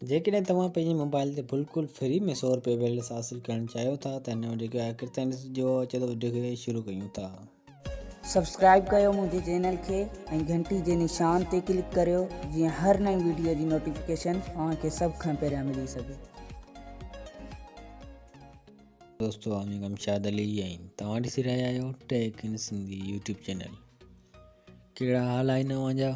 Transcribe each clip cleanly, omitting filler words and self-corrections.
جيڪڏهن توهان پنهنجي موبائل تي بلڪل فري ۾ 100 روپيه بيلنس حاصل ڪرڻ چاهيو ٿا ته هن وڊيو کي آخر تائين ڏسجو. اچو ته وڊيو کي شروع ڪيون ٿا. سبسڪرائب ڪيو منهنجي چينل کي ۽ گهنٽي جي نشان تي ڪلڪ ڪريو جيئن هر نئين وڊيو جي نوٽيفڪيشن اوهان کي سڀ کان پهريان ملي سگهي. دوستو آئون غمشاد علي ۽ توهان ڏسي رهيا آهيو tech in Sindhi YouTube channel. ڪهڙا حال آهن اوهان جا؟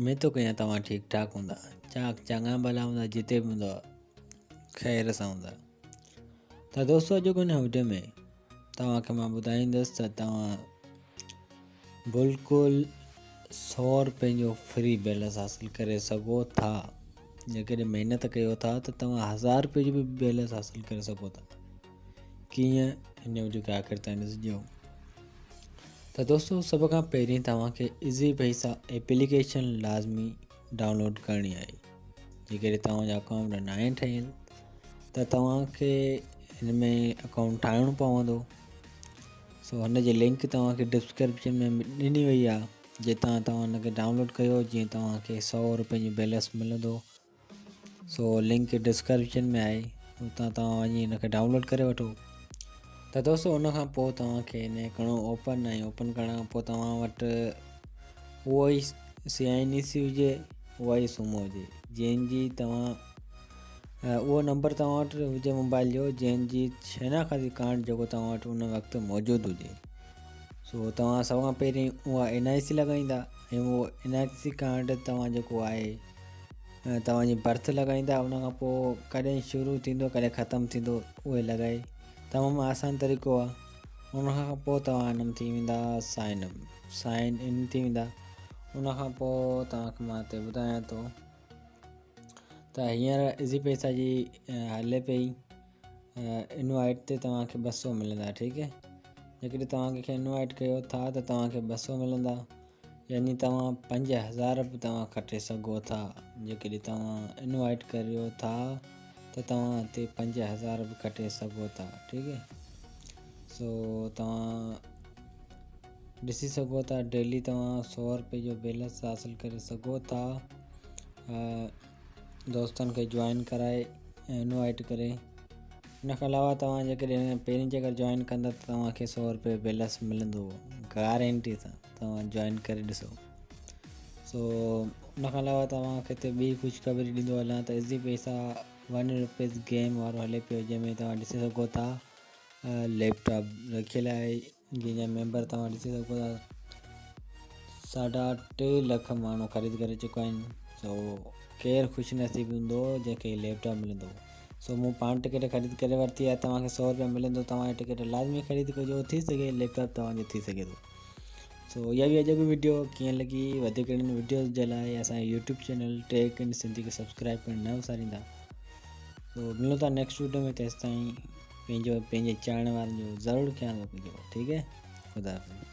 اميد ٿو ڪيان توهان ٺيڪ ٺاڪ هوندا، چاڪ چڱا ڀلا هوندا، جتي به هوندا خير سان هوندا. ته دوستو اڄ هن وڊيو ۾ توهان کي مان ٻڌائيندس ته توهان بلڪل 100 روپين جو فري بيلنس حاصل ڪري سگهو ٿا. جيڪڏهن محنت ڪيو ٿا ته توهان 1000 روپيه جو به بيلنس حاصل ڪري سگهو ٿا. ڪيئن؟ هن وڊيو کي آخر تائين ڏسجو. ته دوستو سڀ کان پهرين توهان کي ايزي پئسا ايپليڪيشن لازمي ڊائونلوڊ ڪرڻي آهي. جيڪڏهن توهان جو اڪائونٽ ناهي ٺهيل ته توهان کي هن ۾ اڪائونٽ ٺاهڻو پوندو. سو هن جي لنڪ توهان کي ڊسڪرپشن ۾ ڏني وئي آهي، جتان توهان هن کي ڊائونلوڊ ڪيو جيئن توهان کي 100 روپين جو بيلنس ملندو. سو لنڪ ڊسڪرپشن ۾ آهي، اتان توهان وڃي هن کي ڊائونلوڊ ڪري وٺو. ته دوستو ان کان پوء توهان کي هن ڪرڻو اوپن، ۽ اوپن ڪرڻ کان پوء توهان وٽ اهو ئي سي آئن اي سي هجي، اها ئي سم هجي جنهن جي توهان اهو نمبر توهان وٽ هجي موبائل جو، جنهن جي شناختي ڪارڊ جيڪو توهان وٽ ان وقت موجود هجي. سو توهان سڀ کان پهرين اها اين آء سي لڳائيندا، ۽ اهو اين آء سي ڪارڊ توهان جيڪو آهي توهان جي برٿ لڳائيندا، ان کان پوء ڪڏهن شروع ٿيندو ڪڏهن ختم ٿيندو اهي لڳائي. تمام آسان طريقو آهي. ان کان پوء توهان ان ۾ ٿي ويندا سائن اپ، سائن ان ٿي ويندا. ان کان پوء توهان کي مان هتي ٻڌايان ٿو ته هينئر ايزي پئسا جي هلي پئي انوائٽ تي توهان کي 200 ملندا. ٺيڪ آهي، جيڪڏهن توهان ڪنهن کي انوائٽ ڪيو ٿا ته توهان کي 200 ملندا، يعني توهان 5000 به توهان کٽي سگهو ٿا. جيڪڏهن توهان انوائٽ ڪريو ٿا ته توهان هتي 5000 به کٽي سگهو ٿا. ٺيڪ آهي، سو توهان ڏسي سگهو ٿا ڊيلي توهان 100 روپيه جو بيلنس حاصل ڪري سگهو ٿا دوستن کي جوائن ڪرائي انوائٽ ڪري. ان کان علاوه توهان جيڪڏهن پهرين جيڪر جوائن ڪندا ته توهان کي 100 روپيه بيلنس ملندو گارنٽي سان، توهان جوائن ڪري ڏسو. سو ان کان علاوه توهان کي هتي ٻي خوشخبري ڏيندو هلان ته ايزي پئسا 1 روپيز گيم وارو هلي پيو، جنهن ۾ توهان ڏسي سگهو ٿا ليپ ٽاپ رکيل آهي، جنهن جا ميمبر توهان ڏسي سگهو ٿا 3.5 لک ماڻهو خريد ڪري چڪا آهن. سو ڪير خوش نصيب هوندو جنهن کي ليپ ٽاپ ملندو. سو مون پاڻ ٽڪيٽ خريد ڪري ورتي آهي، توهان کي 100 روپيا ملندو، توهان هي ٽڪيٽ لازمي خريد ڪجو، ٿي سگهي ليپ ٽاپ توهان جو ٿي سگهي ٿو. سو اها به اڄوڪي وڊيو ڪيئن لڳي؟ وڌيڪ اهڙين وڊيوز جي لاء اسان جي يوٽيوب چينل ٽيڪ ان سنڌي کي سبسڪرائب ڪرڻ نه وساريندا. سو ملون ٿا نيڪسٽ وڊيو ۾، تيستائين پنهنجو پنهنجي چاهڻ وارن جو ضرور خيال رکجو. ٺيڪ آهي، خدا حافظ.